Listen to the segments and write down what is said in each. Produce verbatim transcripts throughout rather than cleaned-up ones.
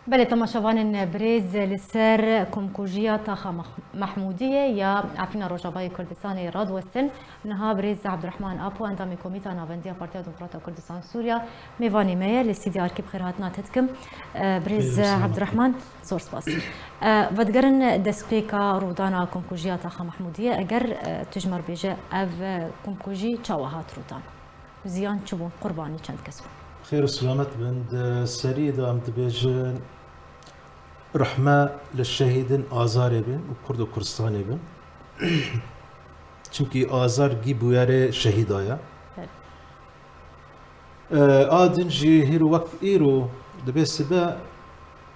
Belê, temaşevanên birêz, li ser komkujiya Taxa Meh-, Mehmûdiyê ya Efrîna Rojavayê Kurdistanê radiwestin. Niha birêz Abdurrahman Apo, endamê Komîta Navendiya Partiya Demokrata Kurdistan Sûriya, mêvanê me ye. Li stûdyoyê Arkî bi xêrhatina te dikim. Eh, birêz Xêr, selamet. Abdurrahman, zor spas. Eh, vedigerin destpêka rûdana komkujiya Taxa Mehmûdiyê, eger, eh, tu ji me re bêje, ev, eh, komkujî çawa hat rûdan? Ziyan çi bûn? Qurbanî çend kes bûn? Xêr û selamet bin. Di serî de em dibêjin, rehme li şehîdên Azarê bin û Kurd û Kurdistanê bin. Çimkî Azar gî bûyerê şehîda ye. Evet. E, a din jî hîro wek îro dibe sibe,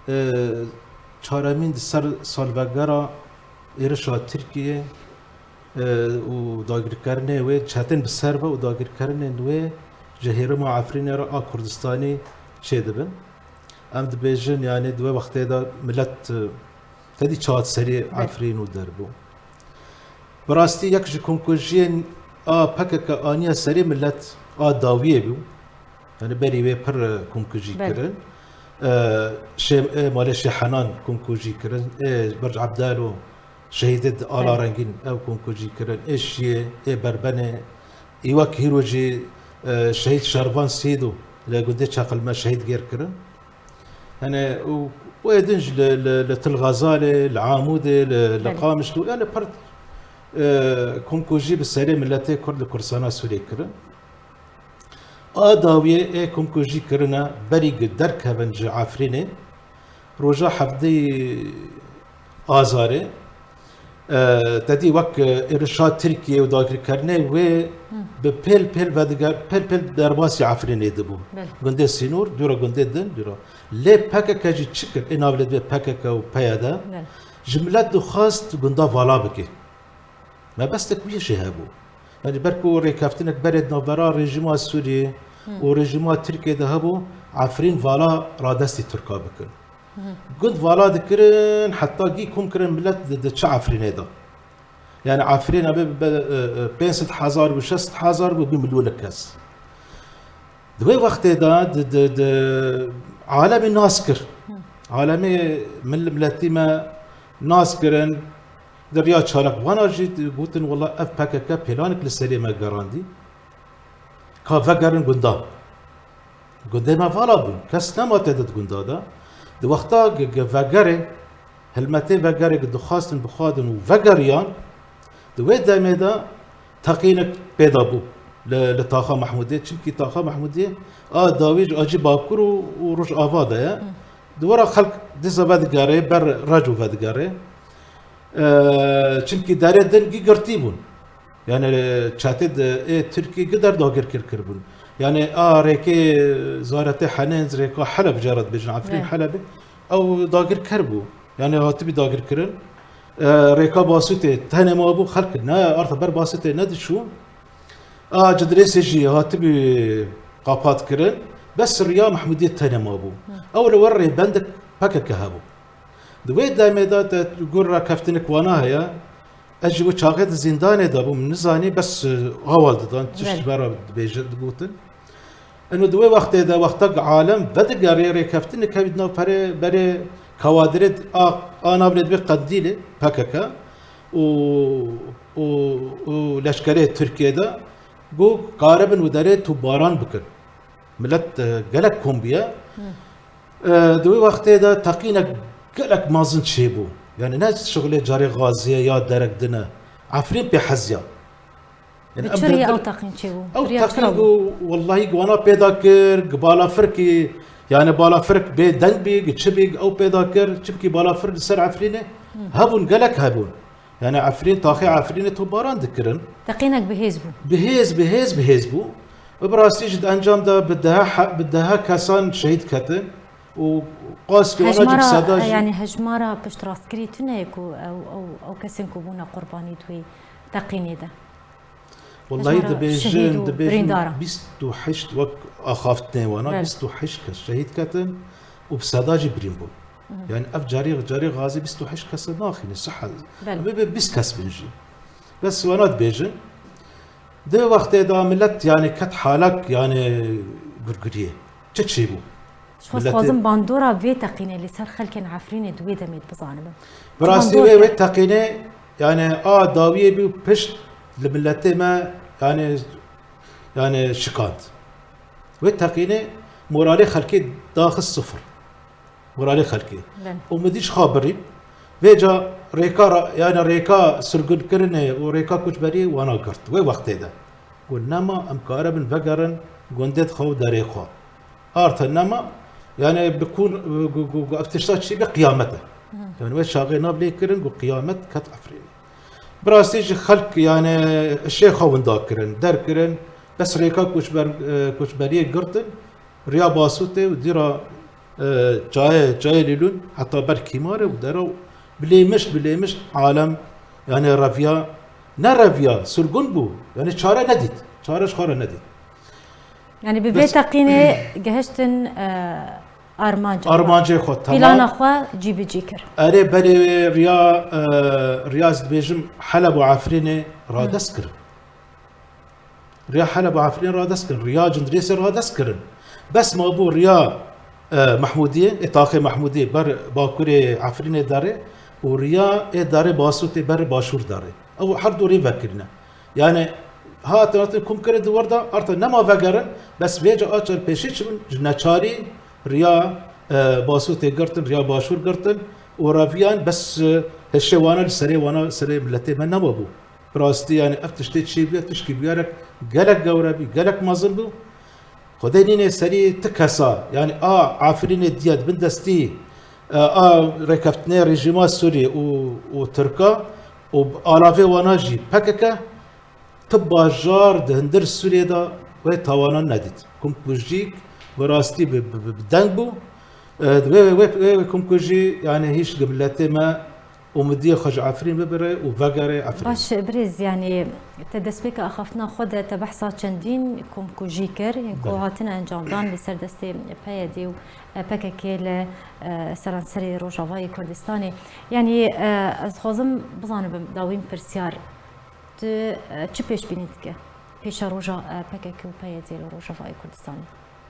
e, çaremîn di ser salvegera êrişa Tirkiyê, e, û dagirkerinê wê, çetin bi ser ve û dagirkerinên wê ji hêrima Efrînê re a Kurdistanî çêdibin. Em dibêjin, yanî di wê wextê de milet, e, tedî çat serî Belê. Efrîn û derbû. Bi rastî yek ji komkujiyên a P K K aniye serê milet a dawiyê bû. Yani berî wê pir, e, komkujî Belê. Kirin. E, şê-, ê malê Şêhenan komkujî kirin. Ê Birc Ebdal û şehîdê di Ala Belê. Rengîn ew komkujî kirin. Ê Şiyê, ê Berbenê. Î wek hîro jî, e, şehîd Şervan Sîdo li gundê Çaqilme şehîd gêr kirin. Yani û, û ê din jî li, li, li Til Xezalê, li Amûdê, li, li Belê. Qamişlo, yani pir, e, komkujî bi serê miletê Kurd li Kurdistana Sûriyê kirin. A dawiyê ê komkujî kirine berî ku derkevin ji Efrînê, roja hevdeyê Azarê, e, tedî wek, e, êrişa Tirkiyê û dagirkerinê wê Hı. bi pêl pêl vediger, pêl pêl derbasî Efrînê dibû. Belê. Gundê sînor, dûra gundê din, dûra. Lê P K K jî çi kir? Ê navê dibê P K K û P Y D. Belê. Ji milet dixwest gunda vala bike. Mebestek wî jî hebû. Yani ber ku rêkeftinek berê di navbera rejîma Sûriyê Hı. û rejîma Tirkiyê de hebû, Efrîn vala radestî Tirka bikin. Hı. Gund vala dikirin, heta gî kom kirin milet di, di çi Efrînê de. Yani Efrîn abi be, e, e, pênc sed hezar bû, şeş sed hezar bû, bî milyonek kes. Di wê wextê de di, di, di alemê nas kir. Hı. Alemê mil-, miletî me nas kirin. Di riya çalakvana jî gotin, wela ev P K K pêlanek li serê me gerandî. Ka vegerin gunda. Gundê me vala bûn. Kes nema tê di gunda de. Di wexta ge-, ge-, vegerê, hilmetê vegerê ge dixwastin bixwadin û vegeriyan, di wê demê de teqînek pêda bû li, li Taxa Mehmûdê. Çimkî Taxa Mehmûdê a dawî ji acî Bakur û, û Rojava de ye. Hı. Di wira xelk dîsa vedigerê, ber Reco vedigerê. E, çimkî derê din gî girtî bûn. Yani çetê de ê Tirkî gider dagir kir kiribûn. Yani a rêkê zaretê Henên, rêka Heleb, cara dibêjin Efrîn Evet. Helebê, ew dagir ker bû. Yani hatibî dagir kirin. E, rêka Basûtê tenê mabû, xelk ne, arta ber Basûtê nedişû. A Cidrêsê jî hatibî qapat kirin. Bes riya Mehmûdiyê tenê mabû. Hı. Ew li wer rêbendek P K K hebû. Di wê demê de te gur rakeftinik wana heye. Ez ji wî çaxê di zîndanê de bûm, nizanî bes, e, hawal didan, tişt Belê. Vera dibêje, digotin. Eno di wê wextê de, wexta ku alem vedigerê rêkeftinik hevî di nav perê, berê kawadirê a, a navê dibê Qendîlê, P K K, û, û, û leşkerê Tirkiyê de, got, karibin û derê topbaran bikin. Milet, e, gelek kom bûye. Hı. E, di wê wextê de teqînek gelek mezin çêbû. Yani ne şixulê carê Xaziyê ya derek din e. Efrîn pê heziya. Yani Bi em çi rêyê de ew teqîn çêbû? Ew Bi rêya çi teqîn re bû? Got, wellahî got wana pêda kir, got balafirkî, yani balafirk bê deng bî, got çi bî, got ew pêda kir. Çimkî balafirk li ser Efrînê Hı. hebûn, gelek hebûn. Yani Efrîn, taxê Efrînê topbaran dikirin. Teqînek bi hêz bû. Bi hêz, bi hêz, bi hêz bû. Û bi rastî jî di encam de bi deha he-, bi deha kesan şehîd ketin û qas ki wana jî bi Hejmara, seda jî yani hejmara piştrastkirî tune ye ku ew, ew, ew kesên ku bûne qurbanî di wê teqînê de? Wellahî Hejmara şehîd dibêjin, û dibêjin birîndar e. Bîst û heşt wek axaftinê wana, Belê. bîst û heşt kes şehîd ketin û bi seda jî birîn bûn. Mhm. Yani ev carî, carî Xazî bîst û heşt kes naxîne, siha. Belê. Em ê bê bîst kes bin jî. Bes wana dibêjin. Di wextê de milet yani ket halak yani gurguriyê. Çi çêbû? Ji xwe dixwazim bandora vê teqînê li ser xelkên Efrînê di wê demê de bizanibim. Bi rastî wê, wê teqînê, yani, a dawiyê bû pişt li miletê me, yani, yani şikand. Wê teqînê moralê xelkê daxist sifir. Moralê xelkê. Û min dî ji xwe birî. Vêca rêka ra-, yani rêka sirgunkirinê û rêka koçberiyê wana girt. Wê wextê de. Got, nema em karibin vegerin gundê xwe û derê xwe. Arta nema, yani bi kun, gu, gu, gu, ev tişta çi bi qiyamet e. Yani wê çaxê nav lê kirin, gu qiyamet ket Efrînê. Bi rastî jî xelk, yani, şê xwe winda kirin, derkirin, bes rêka koçber-, e, koçberiyê girtin, riya Basûtê û dîra, e, çayê, çayê Lîlûn, heta ber kîmarê û dera û bi lêmişt, bi lêmişt alem, yani reviya, ne reviya, sirgûn bû, yani çare nedît, çare ji xwe re nedît. Yani bi vê teqînê gehiştin, e, armanca xwe. Armancê xwe, tamam. Plana xwe cîbicî kir. Erê, berê riya, e, riya ez dibêjim Heleb û Efrînê radest kirin. Riya Heleb û Efrînê radest kirin. Riya Cindirêsê radest kirin. Bes mabû riya, e, Mehmûdiyê, ê taxê Mehmûdiyê ber bakurê Efrînê derê û riya ê derê Basûtê ber başûr derê. Ew her du rê vekirine. Yani, hatin, hatin kom kirin di wir de, arta nema vegerin, bes vêca a çar pêşî çi bin, ji neçarî riya, e, Basûtê girtin, riya başûr girtin û reviyan bes, e, hişê wana li serê wana, serê miletê me nema bû. Bi rastî, yani, ev tiştê çê bûye, tişkî bûyerek gelek gewre bû, gelek mezin bû. Xwedê nînê serî ti kesa, yani a Efrînê diye di bin destî, e, a rêkeftinê rejîma Sûrî û, û Tirka û alavê wana jî P K K, ti bajar di hundir Sûriyê de wê tawanan nedît. Komkujîk bi rastî bi, bi, bi, bi deng bû. E, wê, wê, wê, wê komkujî, yani hîç li miletê me umidiyê xwe ji Efrîn bibire û vegere Efrîn. Baş, birêz, yanî te destpêka axaftina xwe de te behsa çendîn komkujî kir, yên ku Belê. hatine encamdan li ser destê P Y D û P K K li, e, seranserê Rojavayê Kurdistanê. Yanî, e, ez dixwazim bizanibim, dawîn pirsyar, tu, e, çi pêşbînî dike pêşeroja, e, P K K û P Y D li Rojavayê Kurdistanê?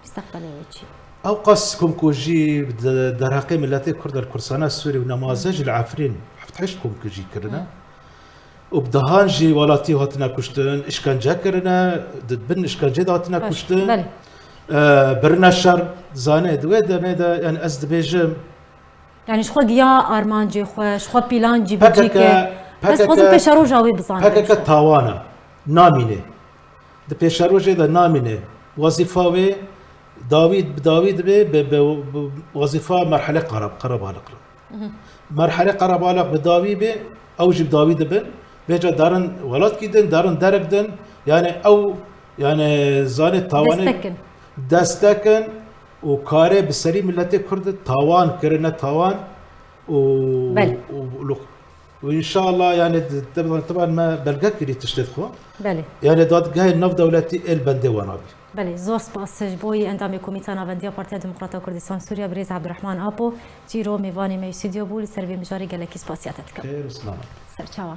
Mistaqbelê wê çi? Ewqas komkujî di derheqê miletê Kurd li Kurdistana Sûrî û nemaze jî li Efrîn heft heşt komkujî kirine. Hı. Û bi dehan jî welatî hatine kuştin, îşkence kirine, di bin îşkencê de hatine Baş, kuştin. Belê. E, birine şer, zanê, di wê demê de, yani ez dibêjim, Yani ji xwe giya armancê xwe, ji xwe pîlan cî P K K, bicî ke. Bes P K K, xwezim pêşeroja wê bizanim. P K K tawana. Namîne. Di pêşerojê de namîne. Wezîfa wê dawî, bi dawî dibe, bi, bi, bi wezîfa merhele qerab-, qerebalix re. Mhm. Merhele qerebalix bi dawî be, ew jî bi dawî dibin. Vêca darin welatkî din, darin derek din. Yani ew, yani zanê tawanê Destekin. destekin û karê bi serî miletê Kurd de tawan kirine tawan û, Belê. û, û, û înşallah, yani, di, di, taban me belge kirî tiştê xwe. Belê. Yani, dadgehê navdewletî êl bendê wana bî. Belê, zor spas ji bo yî endamê Komîta Navendiya Partiya Demokrata Kurdistan Sûriya, birêz Abdurrahman Apo, çîro mêvanê me yê stûdyo bû, li ser vê mijarê gelekî spasiya te dikim. Xêr û selamet. Serçawa.